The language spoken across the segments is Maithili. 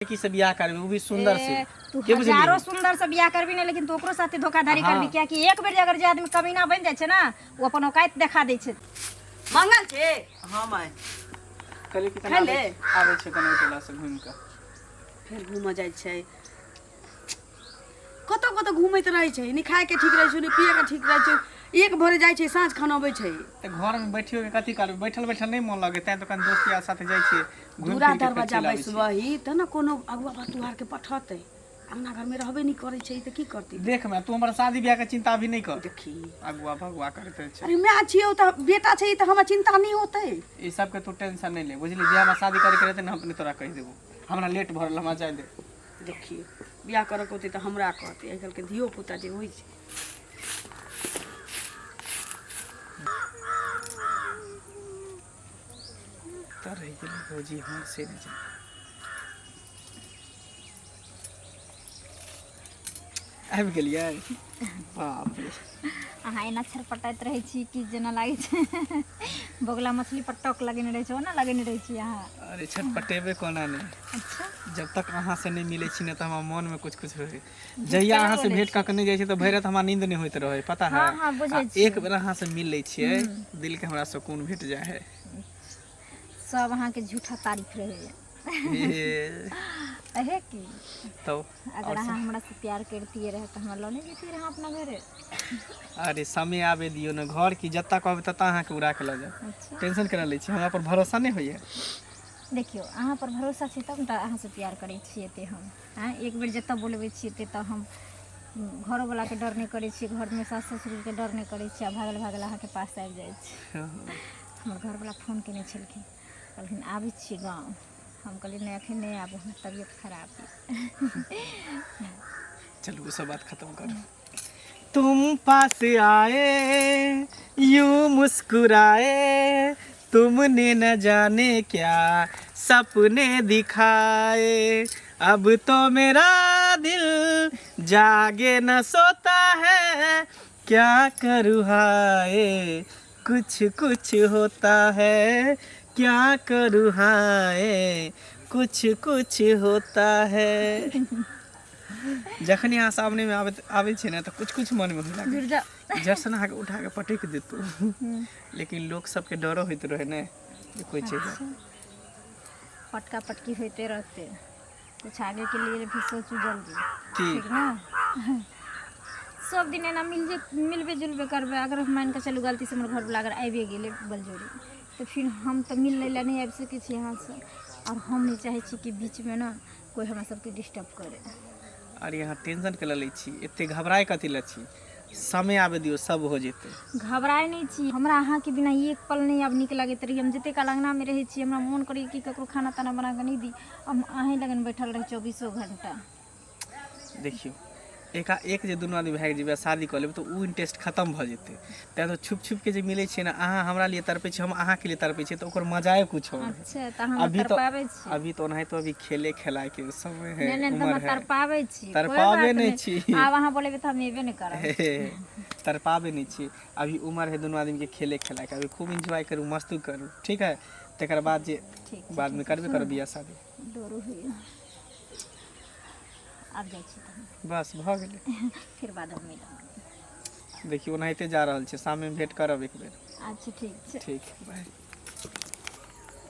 लड़की से बियाह करबी वो भी सुंदर से ए, तू के बुझलिही? हजारों सुंदर से बियाह करबी ने लेकिन तू ओकरो साथे धोखाधड़ी हाँ। करबी कियाकि एक बेर जे अगर जे आदमी कमीना बनि जाइ छै ना ओ अपन औकात देखा दै छै मंगल छै हाँ माय कहलियै कि खाइ कनी ले। आबै छै कनी ओहि टोला से घुमि कऽ फेर घूमऽ जाइ छै कतऽ कतऽ घूमैत रहै छै नहि खायके ठीक रहै छै नहि पियैके ठीक रहै छै एक भोरे जाइ छै साँझ खन अबै छै तऽ घरमे बैठियो के कथी करबै बैठल बैठल नहि मोन लगै तैं तऽ कनि दोस्त यार साथे जाइ छियै घुमि दूरा फिर के फेर दरवाजा चलि आबै छियै बैसबही तऽ ने कोनो अगुआ बतुआरके पठतै अंगना घरमे रहबे नहि करै छै तऽ की करतै देख मैं तू हमर शादी ब्याह के चिंता अभी नहीं कर देखी अगुआ भगुआ करैत रहै छै अरे माय छियौ तऽ बेटा छै तऽ हमरा चिंता नहि होतै ई सबके तू टेंशन नहीं ले बुझली जे हमरा शादी करे के रहतै ने हम अपने तोरा कहि देबो हमरा लेट भऽ रहल हमरा जाय दे देखियौ बियाह करऽके होतै तऽ हमरा कहतै आइ काल्हिके धियो पुता जे होइ छै तऽ रहि गेलै भौजी हमर से नहि जाय आबि गेलियै बाप रे अहाँ एना छरपटाइत रहै छी कि जेना लागै छै बगुला मछली पर टक लगेने रहै छै ओना लगेने रहै छी अहाँ अरे छटपटेबे कोना नहि अच्छा जब तक अहाँ से नहि मिलै छी ने तऽ हमरा मोनमे कुछ कुछ होइ जहिया अहाँ से भेंट कऽ के नहि जाइ छी तऽ भरि राति हमरा नींद नहि होइत रहै पता है हाँ, हाँ, बुझै आ एक बेर अहाँ से मिल लै छियै दिल के हमरा सुकून भेट जाइ है सब अहाँके झूठा तारीफ रहैए हे, अहे की तो अगर अहाँ हमरा से प्यार करतियै रहे तऽ हमरा लऽ नहि जैतियै रहे अपना घरे अरे समय आबे दियौ ने घर की जतऽ कहबै ततऽ अहाँके उड़ा के लऽ जायब अच्छा टेंशन केना लै छी हमरा पर भरोसा नहि होइए देखियौ अहाँ पर भरोसा छै तब ने तऽ अहाँसँ प्यार करै छियै एते हम आँय एक बेर जतऽ बोलबै छियै एते तऽ हम घरोवलाके डर नहि करै छियै घरमे सास ससुरके डर नहि करै छियै आ भागल भागल अहाँके पास आबि जाइ छी हमर घरवला फोन केने छलखिन कहलखिन आबै छी गाँव हम कहलियै नहि एखन नहि आबू हमर तबियत खराब यऽ चलू ओ सब बात खत्म करू तुम पास आए यूं मुस्कुराए तुमने न जाने क्या सपने दिखाए अब तो मेरा दिल जागे न सोता है क्या करूँ हाय कुछ कुछ होता है क्या करूँ हाय कुछ कुछ होता है जखन अहाँ सामनेमे आबैत आबै छै ने तऽ कुछ कुछ मनमे होय लागै जुड़ जाउ जर्सन अहाँके उठा कऽ पटकि देतौ लेकिन लोक सबके डरो होइत रहै ने जे कोइ चीज पटका पटकी होइते रहते कुछ आगे के लिए भी सोचू जल्दी की ठीक ना सब दिन एना मिल जे मिलबे जुलबे करबै अगर मानि कऽ चलू गलतीसँ हमर घरवला अगर आबिए गेलै बलजोरी तऽ फिर हम तऽ मिल लै लए नहि आबि सकै छी अहाँसँ आओर हम नहि चाहै छी कि बीचमे ने कोइ हमरा सबके डिस्टर्ब करे अरे अहाँ टेंशन के लै छी एते घबराए कथी लए छी समय आबे दियौ सब हो जेतै घबराए नहि छी हमरा अहाँके बिना एक पल नहि आब नीक लगैत रहैए हम जतेक काल अङ्गनामे रहै छी हमरा मोन करैए कि ककरो खाना ताना बना कऽ नहि दी हम अहीँ लगन बैठल रही चौबीसो घण्टा देखियौ एकाएक जे दुनू आदमी भागि जेबै आ शादी कऽ लेबै तऽ ओ इंटरेस्ट खतम भऽ जेतै तैँ तऽ छुप छुप के जे मिलै छै ने अहाँ हमरा लिए तड़पै छी हम अहाँके लिए तड़पै छियै तऽ ओकर मजाए कुछ और है अच्छा तऽ अहाँ अभी तो तड़पाबै छी अभी तो ओनाहितो अभी खेले खेलाए के समय है नहि नहि तऽ उम्र हमरा है तड़पाबै छी कोइ तड़पाबै बात नहि छी। आब अहाँ बोलेबै तऽ हम एबे नहि करब तड़पाबै नहि छी अभी उम्र है दुनू आदमी के खेले खेलाए के अभी खूब एंजॉय करू मस्ती करू ठीक है तकर बाद जे ठीक छै, बाद में ठीक छै, करबे सुनू करब ने। बियाह शादी डरो होइए आब जाइ छी तहन बस भऽ गेलै फिर बादमे मिलब देखियौ ओनाहिते जा रहल छै शाममे भेंट करब एक बेर अच्छा ठीक छै ठीक बाय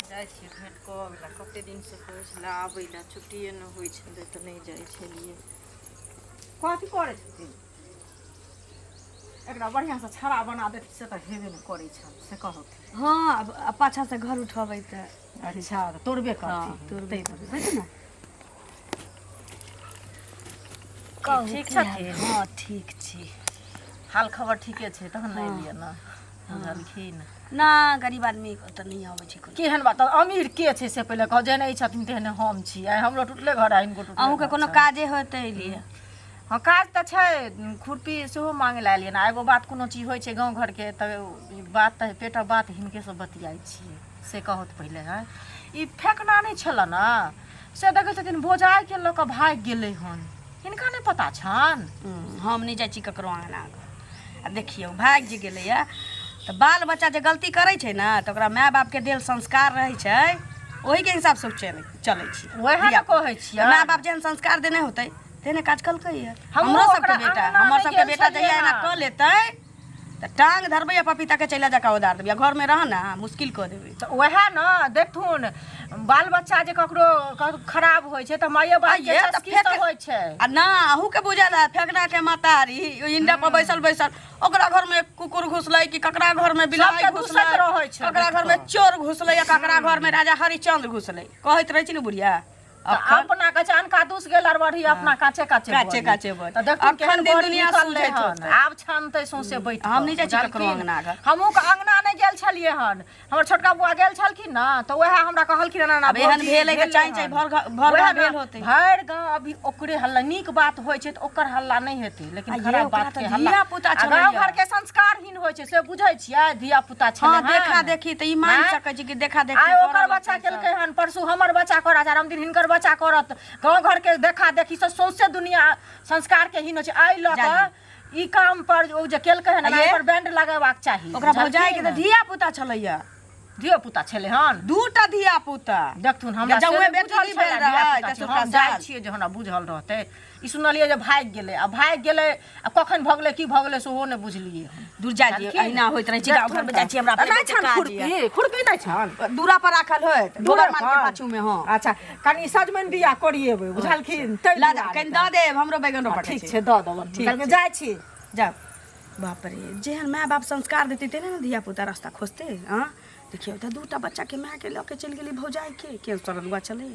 जाइ छियै भेँट कऽ अबै लए कते दिनसँ कहै छलै आबै लए छुट्टिए नहि होइ छलै तऽ नहि जाइ छलियै कथी करै छथिन एकरा बढ़िआँसँ छड़ा बना देत से तऽ हेबे नहि करै छनि से कहत हँ आब पाछासँ घर उठेबै तऽ अच्छा तऽ तोड़बे हँ करथिन तोड़बे ताहि करबै बुझलियै ने दुआरे। ठीक छथिन हँ ठीक छी हाल खबर ठीके छै तहन ने एलियै ने बुझलखिन ना गरीब आदमी ओतऽ नहि अबै छै कोनो केहन बात अमीर के छै से पहिले कहू जेहने ई छथिन तेहने हम छी आइ हमरो टुटले घर आ हिनको टुटले अहूँके घर कोनो छनि। काजे होत तऽ एलियै हँ काज तऽ छै खुरपी सेहो मांगे लए एलियै ने एगो बात कोनो चीज होइ छै गाँव घरके तऽ ई बात तऽ पेटक बात हिनकेसँ बतियाइ छियै से कहत पहिले हँ ई फेकना नहि छलनि ने से देखै छथिन बोजाइके लऽ कऽ भागि गेलै हन हिनका नहि पता छनि हम नहि जाइ छी ककरो अङ्गना आ देखियौ भागि जे गेलैए तऽ बाल बच्चा जे गलती करै छै ने तऽ ओकरा माय बापके देल संस्कार रहै छै ओही के हिसाब से चलै चलै छी। वएह ने धिया- कहै छियै। माय बाप जेहन संस्कार देने होतै तेहने काज कलकै है। हमहूँ हमरो सबके ओकरा बेटा, अङ्गना हमर नहि सबके गेल बेटा छलियै जहिया एना हन। कऽ लेतै तऽ टांग धरबै आ पपीता के चैला जकाँ उदार देबै, आ घरमे रह ना मुश्किल कऽ देबै। तऽ उएह ने देखथुन, बाल बच्चा जे ककरो खराब होइ छै तऽ माइए बाप के आइये तऽ चस्की से होइ छै। आ ना अहूँके बुझल है, फेकना के महतारी ओहि इंडा पर बैसल बैसल ओकरा घर में कुकुर घुसलै कि ककरा घर में बिलाइ सबके घुसलै, दूसैत रहै छै। ककरा घर में चोर घुसलै आ ककरा घर में राजा हरिश्चंद्र घुसलै, कहैत रहै छी ने बुढ़िया। तऽ अपना काचे अनका दूस गेल आर बढ़ी अपना काचे काचे काचे बड़ी। काचे बड़ी। तऽ देखथुन अखन केहन दिन बड़ी दुनिया निकललै सुलझैत हन। होतै। आब छानतै सौंसे बैठ हम नहि जाइ छी ककरो बुझलखिन? अङ्गना घर। हमहूँ के अङ्गना नहि गेल छलियै हन, हमर छोटका बुआ गेल छलखिन ने तऽ उएह हमरा कहलखिन एना एना आब एहन भौजी भेल है तऽ भेलै चाँइ चाँइ हन। भर भर उएह गाँव ने, भेल होतै। भरि गाँव अभी ओकरे हल्ला। नीक बात होइ छै तऽ ओकर हल्ला नहि हेतै, लेकिन आ ये खराब ओकरा बात तऽ के हल्ला। धिया-पुता आ छलैया। गाँव घर के संस्कारहीन होइ छै से बुझै छियै, धिया पुता छलै हँ, हन। देखा देखी तऽ ई मान आँय? सकै छी कि देखा देखी आइ ओकर करऽ बच्चा लगतै सब। केलकै हन, परसू हमर बच्चा करत, चारिम दिन हिनकर बच्चा करत। गाँव घर के देखा देखी से सौंसे दुनिया संस्कार के हीन होइ छै। एहि लऽ कऽ ई काम पर ओ जे केलकै हन, आ ये? एहि पर बैंड लगेबाक चाही। ओकरा भौजाई के तऽ धिया पुता छलैया। धियो पुता छलै हन? दूटा धिया पुता। देखथुन, हमरा जौं से नहि बेटी बुझल नहि भेल छलै रहै, धिया-पुता तऽ छै। सुनका हम जाइ साल। छियै जे हमरा बुझल रहतै। ई सुनलियै जे भागि गेलै, आ भागि गेलै आ कखन भगलै की भगलै सेहो नहि बुझलियै हम। दूर जा दियौ, जानकी? अहिना होइत रहै छै गाँव घरमे। जाइ छी हमरा तऽ नहि अपने छनि काज खुरपी? यऽ। खुरपी नहि छनि? दूरा पर राखल होइत, दूरा गोबर माल के पर? पाछू में। हँ। अच्छा, कनि सजमनि बिया कोरिएबै, बुझलखिन? ताहि ला दुआरे। कनि दऽ देब, हमरो बैगन रोपऽ ठीक छै, दऽ देबनि। ठीक बुझलखिन? छै। जाइ छी। जाउ। बाप रे, जेहन माय बाप संस्कार देतै तेहने ने धिया पुता रास्ता खोजतै। हँ, देखियौ तऽ दूटा बच्चाके मायके लऽ के चलि गेलै भौजाइके, केहन सरलुआ छलै।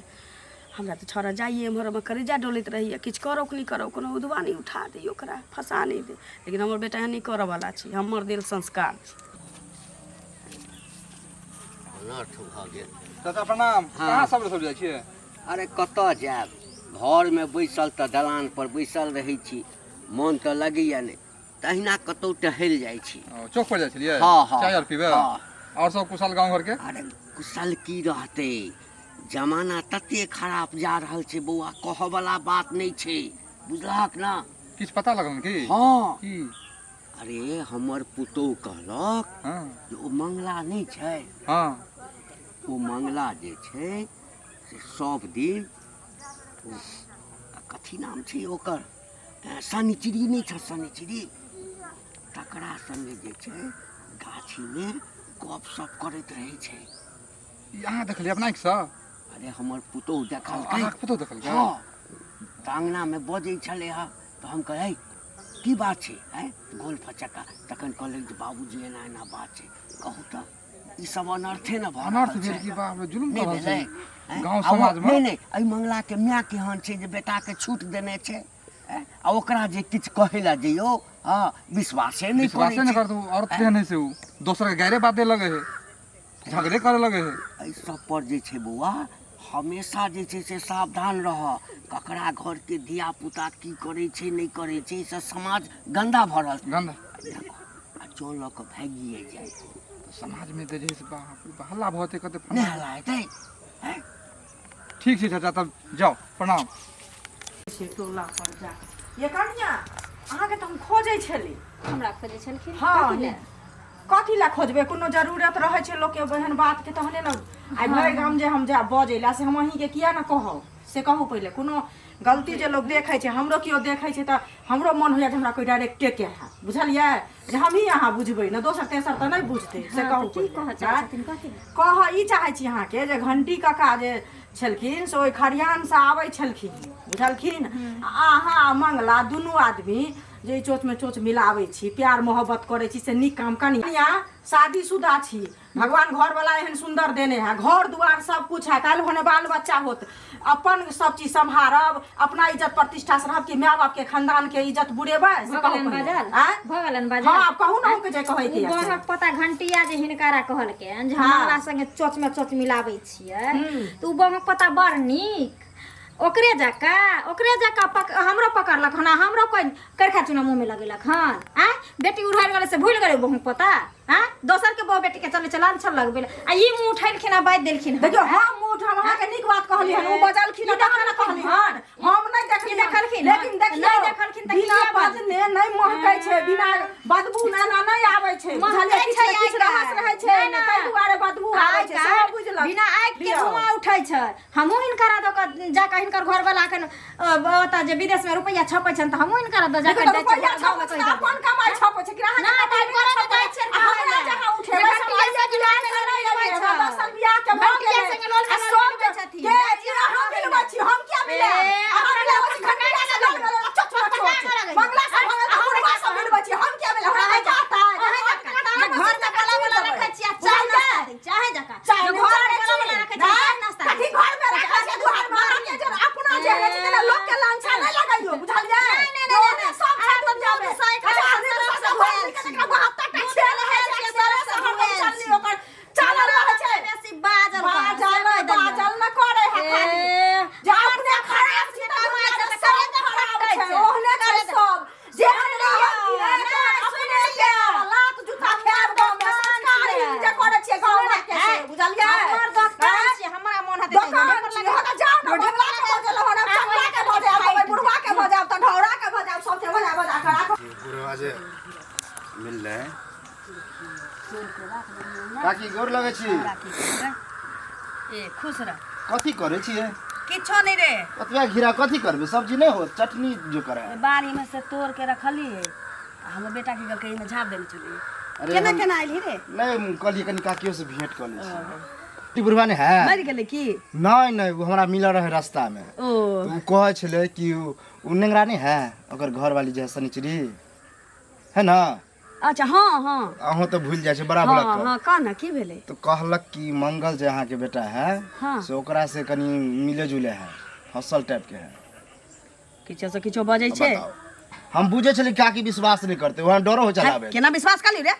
हमरा तऽ छौड़ा जाइए एम्हर ओम्हर, करेजा डोलैत रहैए, किछु करो कि नहि करो, कोनो उधवा नहि उठा दै, ओकरा फँसा नहि दै। लेकिन हमर बेटा एहन नहि करऽवला छै, हमर देल संस्कार छै। अनर्थ भऽ गेल। चाचा प्रणाम। हँ। कहाँ सब सब जाइ छियै? अरे कतऽ जायब, घरमे बैसल तऽ दलान पर बैसल रहै छी, मोन तऽ लगैया नहि, तहिना कतौ टहलि जाइ छी। ओ, चौक पर जाइ छलियै? हँ, हँ। चाय आर पीबै? हँ। आओर सब कुशल गाँव घरके? अरे कुशल की रहतै, जमाना तते खराब जा रहल छै बौआ, कहऽ वाला बात नहि छै, बुझलहक ने? किछु पता लगल की? हँ। की? अरे हमर पुतोहु कहलक हँ जे ओ मंगला नहि छै, हँ, ओ मंगला जे छै से सब दिन ओ आ कथी नाम छै ओकर, शनिचरी नहि छै शनिचरी, तकरा संगे जे छै गाछीमे गप सप करैत रहै छै। ई अहाँ देखलियै अपना आँखिसँ? अरे हमर पुतोहु देखलकै। अहाँके पुतोहु देखलकै? हँ, तऽ अङ्गनामे बजै छलै हँ, तऽ हम कहै की बात छै आँय गोल फचक्का? तखन कहलक जे बाबूजी एना एना बात छै। कहू तऽ ई सब अनर्थे ने भऽ अनर्थ रहल भेल छै। कि? बाप रे, जुलुम नहि कऽ रहल भेलै छै आँय? गाँव आ ओ- समाजमे। नहि नहि, एहि मंगलाके माय केहन छै जे बेटाके छूट देने छै आँय? आ ओकरा जे किछु कहै लए जइयौ, हँ, विश्वासे नहि विश्वासे करै नहि छै। करतौ। औरत तेहन है से ओ दोसरके गायरे बात दे लगे है, झगड़े करे लगे है। एहि सब पर जे छै बौआ हमेशा जे छै से सावधान रह। ककरा घरके धिया पुता की करै छै नहि करै छै, एहिसँ समाज गन्दा भऽ रहल छै। गन्दा। आ जँ लऽ कऽ भागिए जाइ तऽ समाजमे तऽ जे है से बाप रे बाप, हल्ला भऽ जेतै कते। नहि हल्ला हेतै आँय? ठीक छै चाचा, तब जाउ, प्रणाम। छै टोला पर जा ये कनिया, अहाँके तऽ हम खोजै छली। हमरा खोजै छलखिन? हँ। कथी लए? कथी लए खोजबै, कोनो जरूरत रहै छै लोकके एहन बातके तहने ने। आइ भरि गाम जे हम जायब बजै लए से हम अहीँके किया ने कहब, से कहू पहिले। कोनो गलती जे लोक देखै छै, हमरो केओ देखै छै तऽ हमरो मन होइया जे हमरा कोइ डायरेक्टे कहए, बुझलियै? जे हमही अहाँ बुझबै ने, दोसर तेसर तऽ नहि बुझतै, से हँ, कहू तऽ की पहिले। कहऽ चाहै आँय? छथिन, कथी लए? कहऽ ई चाहै छी अहाँके जे घंटी काका जे छलखिन से ओहि खरिहानसँ आबै छलखिन, बुझलखिन? आ अहाँ आ मंगला दुनू आदमी जे ई चोचमे चोच मिलाबै छी, प्यार मोहब्बत करै छी, से नीक काम। कनिया शादीशुदा छी, भगवान घरवाला एहन सुन्दर देने है, घर दुआर सब कुछ है, काल्हि भने बाल बच्चा होत, अपन सब चीज सम्हारब, अपना इज्जत प्रतिष्ठा से रहब कि माय बाप के खानदान के इज्जत बुरेबै, से भऽ कहू गेलनि पहिले। बाजल? आँय? भऽ गेलनि बाजल? हँ, आब कहू ने अहूँके जे कहै के ओ यऽ से। बहक पता घंटिया जे हिनकारा कहलकै जे हम हँ। हमरा संगे चोच में चोच मिलाबै छियै, तऽ ओ बहक पता बड़ नीक ओकरे जकाँ ओकरे जकाँ पक हमरो पकड़लक हन आ हमरो कोइ करखा चूना मुँहमे लगेलक हन। आँय, बेटी उड़ारि गेलै से भूलि गेलै बहु पोता? आँय, दोसरके बहु बेटीके चलै चलान छल लगबै लए, आ ई मुँह उठेलखिन आ बाजि देलखिन हन। देखियौ, हम मुँह उठाम अहाँके नीक बात कहली हन, ओ बजलखिन ई तहन ने कहली हन, हम नहि देखली। ई देखलखिन हन? लेकिन देखियौ, नहि देखलखिन तऽ बिना किया बजथिन? बजने नहि महकै छै, बिना बदबू ना ना नहि आबै छै, महकै बुझलियै? किछु छै ने किछु आइ रहस्य रहै छै काल्हि। एहिमे, ताहि दुआरे बदबू आबै छै, आइ सेहो काल्हि बुझलक। बिना आगि के लिअ। धुआँ उठै छै। हमहूँ हिनकरा दऽ कऽ जाकऽ हिनकर घरवला एखन ओतऽ जे विदेशमे रुपैआ छपै छनि तऽ हमहूँ हिनकरा दऽ जाकऽ देखियौ जाइ छियै रुपैआ गाँवमे छपै छै कहि तऽ देबै। अपन कमाइ छपै छै कि अहाँ नहि, के तऽ कमाइ हिनकरा नहि दऽ छपै जाइ छियनि आ खाय हमरा लए। जहाँ जे उठेबै से घंटिया हम संगे बियाह लोल के में नहि लोल एलियै, मिलबै हमरा छै। 10 साल बियाह के भऽ घंटिया गेलै। संगे लोल आ में लोल सब मिलबै छथिन। के जाइ ई अहाँ मिलबै छी, हम किया मिलायब? ए, अहाँ अपना मिलाबै छी, लोक घंटिया से लोल में लोल, चोच चोच पका चोच। कऽ लगैया। बंगला से भऽ गेल तऽ बुढ़वा से मिलबै छी, हम किया मिलायब? हमरा नहि जाता है। अहाँ जकाँ जे घर में बला बला रखै छी आ चाय नाश्ता दै छी, अहाँ जकाँ चाय जे नहि घर चारै में बला छी। बला रखै छी आ चाय नाश्ता दै कथी छी। घर में रखै छै दुआर में अहाँके जे अपना जे होइ छै तेना लोक के लांछा नहि लगैयौ बुझलियै नहि, नहि, नहि, ओहने सब छै अहाँ तऽ दुनिया में दूध सहित अच्छा अहाँ आदमी सरफ सब सँ भरि धोएल दिन के छी। देखा 72 टा छेल रहै छै दूध सरफ से से हरदम धोएल चलनी छी। ओकर चलल रहै छै बेसी बाजल करब, बाजल से कहि देलियै। बाजल न करे है खाली ए, जे अपने खराब छी तऽ कमाइ दुनिया छै में तऽ सब करे खराब फटकै छै छै। ओहने छै करे सब जेहन रहल की नहि, अपने सुनि के लिअ। लात जूता खायब गाँव में संस्कारहीन जे करै छियै गाँव घरके से बुझलियै हमर दोकान आँय? छी, हमरा मोन हेतै तऽ दोकान रोडे पर छी लगा हँ तऽ जाउ ने बंगला के बजेलहुँ हन आब चंगला के बजायब तऽ बुढ़वा के बजायब तऽ ढौरा के बजायब सबके बजा बजा कऽ राखब बुढ़वा जे मिललै काकी गोर लगै छी ए खुश रह कथी करै छियै किछो नहि रे ओतबे घिरा कथी करबै सब्जी नहि होत चटनी जो करे बाड़ी में से तोड़ के रखलिए आ हमर बेटा की कहलकै एहिमे झाँप देने छलियै अरे केना हम- केना अयली रे नहि हम कहलियै कनि काकियो से भेंट कऽ लै छी ई बुढ़वा नहि है मरि गेलै की नहि नहि ओ हमरा मिलल रहै रास्तामे ओ तऽ ओ कहै छलै कि ओ नेंगरा नहि है ओकर घरवाली जे है शनिचरी है ना अच्छा हँ हँ अहूँ तऽ भूलि जाइ छै बड़ा हँ भलक हँ कह ने की भेलै तऽ कहलक कि मंगल जे अहाँके बेटा है हाँ। से ओकरा से कनि मिले जुले है फसल टाइप के है किछो से किछो बजै छै बताउ हम बुझै छली काकी विश्वास नहि करते वहाँ डरो हो चलाबे केना विश्वास कर ली रे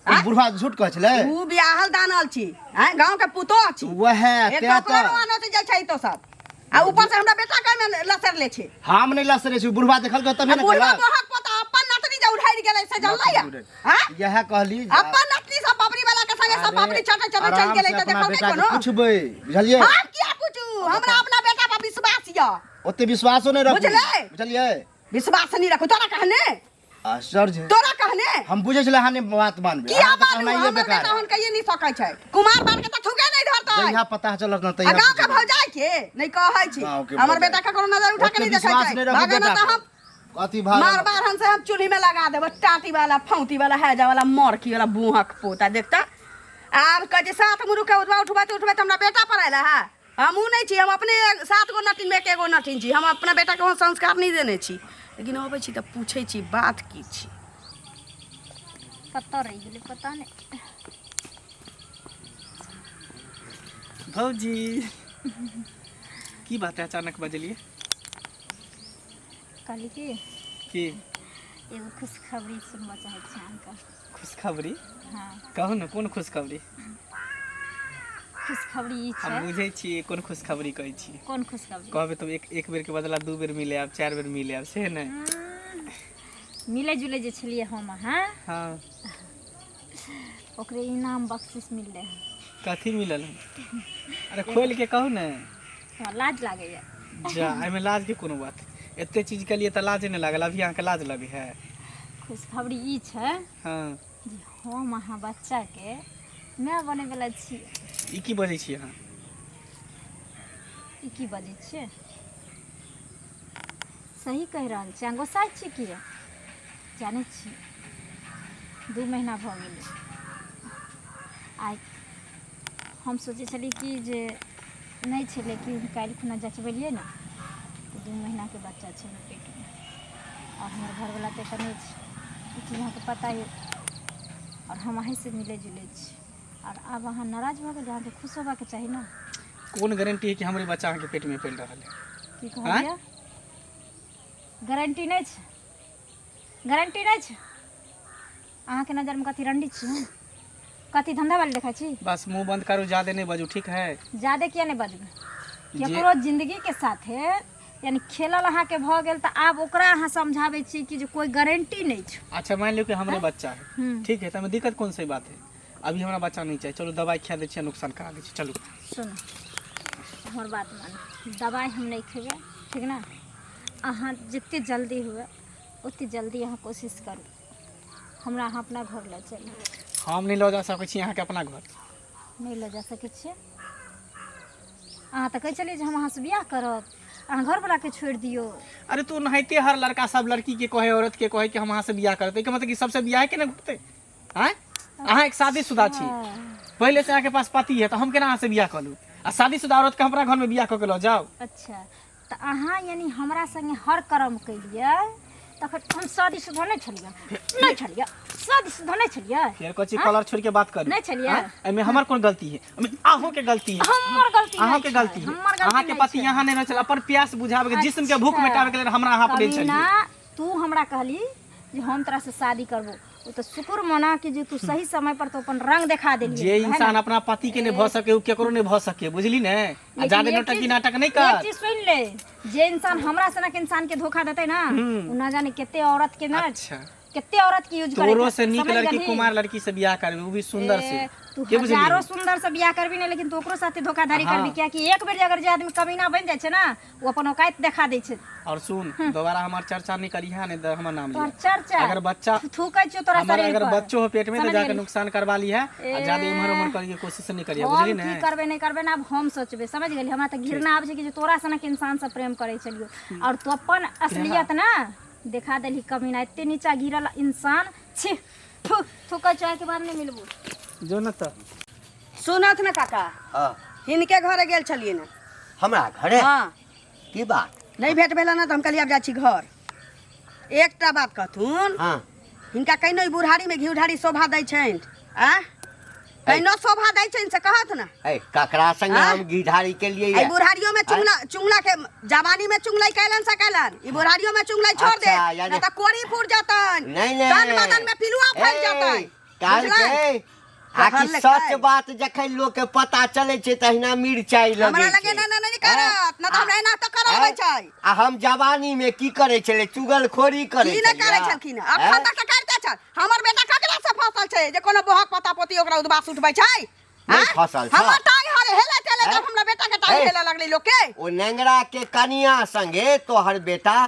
ओ बुढ़वा झूठ कहै छलै ऊ बियाहल दानल छी आँय गाँव के पुतोह छी वएह एक तें ककरो तऽ आनत जाइ छै तो सब आ ऊपर से हमरा बेटा के में लसर ले छै हम नहि लसरे छी बुढ़वा देखलकै तबे आ ने बुढ़वा कहलक बहक पोता अपन नतनी जे उधारि गेलै से जानलै या आँय इएह कहली जे अपन नतनी सब पपड़ी वाला के संगे सब पपड़ी चटे चटे चल आराम गेलै से तऽ अपना देखल बेटा नहि के कोनो पूछबै बुझलियै हम किया पूछू हमरा अपना बेटा पर विश्वास यऽ ओते विश्वासो नहि रखू बुझलै? बुझलियै विश्वास नहीं रखू तोरा कहने आश्चर्य तोरा कहने हम बुझै छलै अहाँ नहि बात मानबै किया अहाँ तऽ मानू कहनाइए हमर बेकार बेटा हुनका ये नहीं सकै छै कुमार बार के तऽ थूके नहीं धरतै जहिया पता चलत ना आ तहिया गाँव के बुझबै। भौजाई के नहीं कहै छी गाँव के हमर भौजाई। बेटा ककरो नजर उठा के ओते नहीं देखै विश्वास छै नहि रखू भागे ना बेटा तऽ पर। हम अथी भाग मार मार हम से हम चूल्ही में लगा देब टाटी वाला फौती वाला हैजा वाला मरकी वाला बुहक पोता देखता आब कहै छै सात मुरुख के उठबा उठबैत उठबैत हमरा बेटा पर आयल है हमहूँ नहि छी हम अपने सात गो नटिन में एगो नटिन छी हम अपना बेटाके ओहन संस्कार नहि देने छी लेकिन अबै छी तऽ पूछै छी बात की छी कतऽ रहि गेलै पता नहि भौजी की बात है अचानक बजलिए कहली कि की एगो खुशखबरी सुनबऽ चाहै छी अहाँके खुशखबरी हँ कहू ने कोन खुशखबरी खुशखबरी ई हम छै बुझै छियै कोन खुशखबरी कहै छियै कोन खुशखबरी कहबै तऽ एक एक बेरके बदला दू बेर मिले आब चारि बेर मिले आब से नहि मिले जुले जे छलियै हम अहाँ हँ ओकरे इनाम बख्शिश मिललै हँ कथी मिलल हन अरे खोलि के कहू ने हमरा लाज लागैए जा एहिमे लाजके कोनो बात एते चीज केलियै तऽ लाजे नहि लागल अभी अहाँके लाज लगै है खुशखबरी ई छै हँ जे हम अहाँ बच्चाके माय बनैवला छी ई की बजै छी अहाँ ई की बजै छियै सही कहि रहल छी अहाँ गोसाइ छी किया जानै छी 2 महीना भऽ गेलै आइ हम सोचै छलियै कि जे नहि छै लेकिन काल्हि खुना जँचबेलियै ने तऽ 2 महीनाके बच्चा छै हमर पेटमे आओर हमर घरवला तऽ एतऽ नहि छै ई चीज अहाँके पता यऽ आओर हम अहीँसँ मिलै जुलै छी आओर आब अहाँ नाराज भऽ गेलियै अहाँके खुश होबाके चाही ने कोन गारंटी है कि हमरे बच्चा अहाँके पेटमे पलि रहल है की कहलियै गारंटी नहि छै गारंटी नहि छै अहाँके नजरमे कथी रंडी छी हम कथी धंधा वाली देखै छी बस मुंह बंद करू ज्यादा नहीं बजू ठीक है ज्यादा किया नहीं बजबै केकरो जिंदगीके साथे यानी खेलल अहाँके भऽ गेल तऽ आब ओकरा अहाँ समझाबै छी कि जे कोइ गारंटी नहि छै अच्छा मान लियौ कि हमरे बच्चा है हम्म। ठीक है तमे दिक्कत कौन सी बात है अभी हमरा बच्चा नहीं चाहिए चलो दवाई खिया दै छियै नुकसान करा दै छियै चलू सुनू हमर बात मानू दवाइ हम नहि खेबै ठीक ने अहाँ जते जल्दी हुए ओते जल्दी अहाँ कोशिश करू हमरा अहाँ अपना घर लऽ चलू हम नहि लऽ जा सकै छी अहाँके अपना घर नहि लऽ जा सकै छियै अहाँ तऽ कहै छलियै जे हम अहाँसँ बियाह करब, अहाँ घरवलाके छोड़ि दियौ। अरे तू ओनाहिते हर लड़का सब लड़की के कहे, औरत के कहे कि हम अहाँ से बियाह करब, एहिके मतलब कि सबसे बियाह के ने घुटते? आँय, अहाँ एक शादीशुदा छी, पहिले से अहाँके पास पति है, तऽ हम केना अहाँ से बियाह कऽ लू? आ शादीशुदा औरत के हमरा घर में बियाह कऽ के लऽ जाउ? अच्छा, तऽ अहाँ यानी हमरा संगे हर कर्म केलियै तखन हम शादीशुदा नहि छलियै? नहि छलियै? शादीशुदा नहि छलियै? फेर कहै छी कलर छोड़ के बात करू। नहि छलियै? आँय? एहिमे हमर कोन गलती है? एहिमे अहूँ के गलती है। हमर गलती नहि अहूँ के छै, गलती है। हमर गलती अहाँ के नहि पति छै। यहाँ नहि रहल छल, अपन प्यास बुझाबे के, जिस्म के भूख अच्छा। मिटाबे के लेल हमरा अहाँ पर छलियै। कमीना, तू हमरा कहली जे हम तोरा से शादी करबो, ओ तऽ शुक्र मना कि जे तू सही समय पर तो अपन रंग देखा देलियै। जे है ना? इंसान अपना पति के नहीं भऽ सके ओ केकरो नहीं भऽ सके, बुझली ने? आ लेकिन जादे एक नौटंकी नाटक नहीं एक कर। चीज सुन ले, जे इंसान हमरा सनक इंसान के धोखा देते ना, उ ना जाने कते औरत के ना, अच्छा, कते औरत के यूज करे। तोरो से नीक लड़की, कुमार लड़की से बियाह करबी, वो भी सुंदर से। तू के बुझली? हजारों सुंदर से बियाह करबी ना, लेकिन तू ओकरो साथे धोखाधड़ी करबी, कियाकि एक बेर जे अगर जे आदमी कमीना बन जाइ छै ना, ओ अपन औकात देखा दै छै। और सुन, दोबारा हमार चर्चा नहीं करिहा, नहीं तो हमर नाम तोहर लिया। चर्चा अगर बच्चा थूकै छियौ तोरा हमार शरीर अगर पर। बच्चो हो पेट में तो समझ जाके गेली। नुकसान करवा ली है, आ ज्यादा इम्हर उम्हर करे के कोशिश नहीं करिए, हम बुझली की ने? करबै नहि करबै ने आब हम सोचबै, समझ गेली? हमरा तऽ घृणा आबै छै कि जे तोरा सनक इंसान से प्रेम करै छलियौ और तू अपन असलियत ना देखा देलही। कमीना, एते नीचा गिरल इंसान छी। थू, थूकै छौ, के बाद नहि मिलबू। जो न तऽ। सुनत ने काका? हाँ। हिनके घरे गेल छलियै ने। हमरा घरे? हाँ। की बात? नहि भेट भेल ने तऽ हम कहलियै आब जाइ छी घर। एकटा बात कहथुन। हाँ। हिनका कहिनो ई बुढ़ारीमे घी ढारी शोभा दै छनि? आ कहिनो शोभा दै छनि से कहत ने। ए, ककरा संगे हाँ? हम घीढारी के लिए? एहि बुढ़ारियो में चुंगला चुंगला के जवानी में चुंगलाई कैलन से कैलन, ई बुढ़ारियो में चुंगलाई छोड़ दे। अच्छा, यानी- नहीं तो कोरी फूट जतन, नहीं नहीं, तन बदन में पिलुआ फैल ए, जतन। काल बुझलै? के आकि कहलकै। सच बात जखन लोक के पता चले छै तहिना मिरचाई लगै हमरा लगे छै। ना ना नहीं करत ना, तऽ हमरा एना तऽ कराबै छै। आ हम जवानी में की करै छलै? चुगलखोरी करै की नहि करै छलियै। छलखिन? अखन तक तऽ करिते छल। हमर बेटा ककरा से फसल छै जे कोनो बोहक पता पोती ओकरा उदबास उठबै छै? नहि आँय? फसल छ। हमर टांग हरे हेले चले आँय? जब हमरा बेटा के टांग ए? हेले लगलै लोक के। ओ नेंगरा के कनिया संगे तोहर बेटा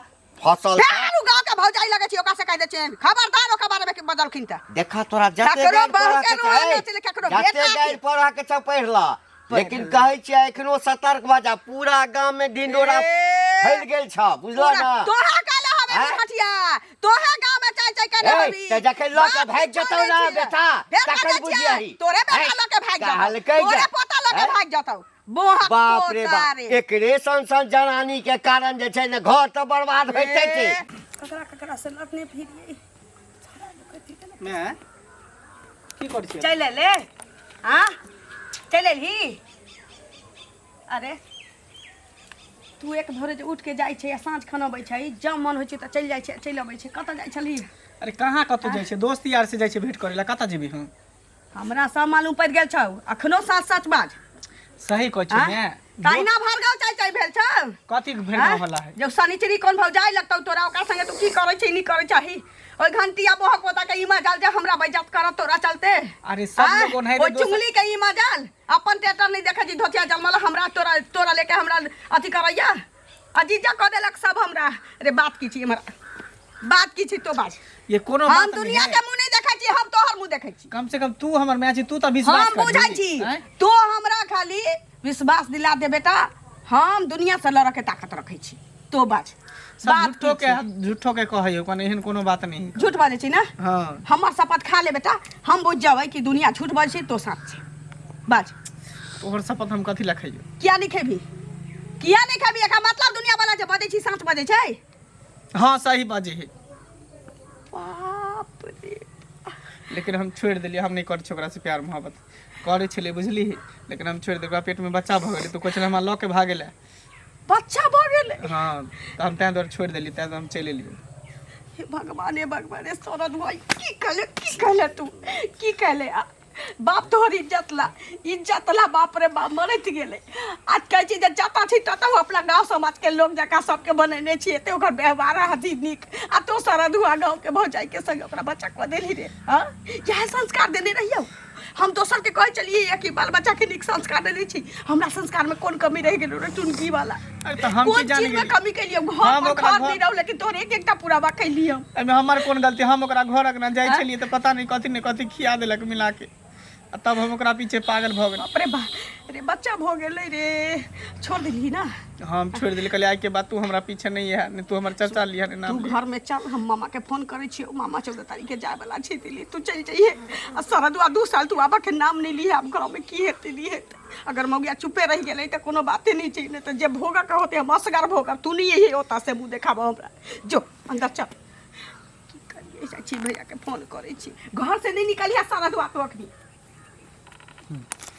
फसल छ। फेर उ गाँव के भौजाई लगै छै, ओकरा से कहि दै छियनि खबरदार ओकरा बारे में कि बजलखिन तऽ। देखा, तोरा जते ककरो गारि बहू पढ़ऽ के के रोहन छै, नहि छलै, ककरो जते बेटा के। गारि पढ़ऽ के छौ पढ़ि लऽ, लेकिन कहै छियै एखनो सतर्क भऽ जा। पूरा गाम में ढिंडोरा ए, फैल गेल छ, बुझलऽ पूरा- ना? तोहा कहले हबे आँय? हटिया, तोहा गाँव में चाय चाय कहले ए, हबी। तऽ जखन लऽ के बाप भागि के जेतौ छोड़ै ना छियै। बेटा, फेर तखन कहै छियै, बुझियही। तोरे बेटा ए, लऽ के भागि जेतौ, कहलकै जे- तोरे पोता लऽ के ए? भागि जेतौ। बोहक बाप रे पोता बाप, रे। एकरे सन सन जनानी के कारण जे छै ने घर तऽ बर्बाद होइते छै। ए, ककरा ककरा से लड़ने फिरियै। मैं की करै छियै? चलि एले? हाँ, चलि एलही? अरे तू एक भोरे जे उठ के जाइ छै आ साँझ खन अबै छै, जब मन होइ छै तऽ चलि जाइ छै, चलि अबै छै। कतऽ जाइ छलही? अरे कहाँ कतौ जाइ छै, दोस्त यार से जाइ छै भेंट करै लए, कतऽ जेबै हम? हमरा सब मालूम पड़ि गेल छौ। अखनो साँच सच बाज। सही कहै छी आँय? मैं। तहिना भार्गव चाय चाय भेल छौ। कथी भेल? आँय? वाला है। जब शनिचरी कोन भौजाई लगतौ तोरा, ओकरा संगे तू की करै छै? नहि करै चाही ओहि घंटिया बोहक पोता के ई मजाल जे हमरा बेइज्जत करत तोरा चलते? अरे सब आँय? लोग ओनाहिते ओ दोसर- चुंगली के ई मजाल, अपन टेटर नहीं देखै छी, धोतिया जलमल हमरा तोरा तोरा लेके हमरा अथी करैया, अजीजा कऽ देलक सब हमरा। अरे बात की छी हमरा, बात की छी? तो बाज। ये कोनो हम बात नहीं दुनिया है। के मुंह नहीं देखै छी, हम तोहर मुंह देखै छी। कम से कम तू हमर माय छी, तू तऽ विश्वास हम बुझै करबही। छी। आँय? तो हमरा खाली विश्वास दिला दे बेटा, हम दुनिया से लड़ऽ के ताकत रखै छी। तो बाज। सब बात झूठो की के छै? झूठो के कहै हो, कोनो एहन कोनो बात नहीं। झूठ बाजै छी ने? हाँ। हमर शपथ खा ले बेटा, हम बुझि जेबै कि दुनिया झूठ बाजै छै, तो साथ छै। बाज। तोहर शपथ हम कथी लए खैयौ? किया नहीं खेबी? किया नहीं खेबी? एकर मतलब दुनिया वाला जे बजै छी साँच बजै छै? हाँ, सही बाजै है। बाप रे। लेकिन हम छोड़ि देलियै, हम नहि करै छी ओकरा से प्यार मोहब्बत। करै छलियै बुझली, लेकिन हम छोड़ि देलियै। ओकरा पेटमे बच्चा भऽ गेलै, तऽ कहै छलै हमरा लऽ के भागै लए। बच्चा भऽ गेलै? हाँ, तऽ हम ताहि दुआरे छोड़ि देलियै, ताहि दुआरे हम चलि एलियै। हे भगवान, हे भगवान, हे शरद भाई, की कहले? की कहले तू? की कहले? आ, बाप तोहर इज्जत ला, इज्जत ला, बाप रे बाप, मरैत गेलै। आज कहै छी जे जतऽ छी ततऽ ओ अपना गाँव समाजके लोक जकाँ सबके बनेने छी, एते ओकर व्यवहार अथी नीक, आ तो शरद हुआ गाँवके भौजाइके संगे ओकरा बच्चा कऽ देलही रे। हँ, इएह संस्कार देने रहियौ? हम दोसरके कहै छलियै कि बाल बच्चाके नीक संस्कार देने छी, हमरा संस्कारमे कोन कमी रहि गेलो रे टुनकी वाला? अरे तऽ हम की कोन जानि चीजमे गेलियै? कमी केलियौ? घर हम पर ओकरा घर घर- नहि रहौ, लेकिन तोहर एक एकटा पुराबा कैलियौ। एहिमे हमर कोन गलती? हम ओकरा घर अंगना जाइ छलियै तऽ पता नहि कथी ने कथी खिया देलक मिला के, आ तब हम ओकरा पीछे पागल भऽ गेल। बाप रे बा रे, बच्चा भऽ गेलै रे, छोड़ देलही ना? हम छोड़ि देली, कहलियै आइ के बाद तू हमरा पीछे नहीं है, नहीं तू हमर चचा लिहा, नहीं नाम। तू घर में चल, हम मामा के फोन करै छियै। मामा 14 तारीख के जाय वाला छै दिल्ली, तू चलि जइहे आ सरदुआ 2 साल तू आबऽ के नाम नहि लिहे। आब गाँवमे की हेतै नहि हेतै, अगर मौगिया चुपे रहि गेलै तऽ कोनो बाते नहि छै, नहि तऽ जे भोगऽ के होतै हम असगर भोगब। तू नहि अइहे ओतऽ से मुँह देखाबऽ हमरा। जो अन्दर चल। की करियै, जाइ छी भैया के फोन करै छी। घर से नहि निकलिहे सरदुआ तू अखनी।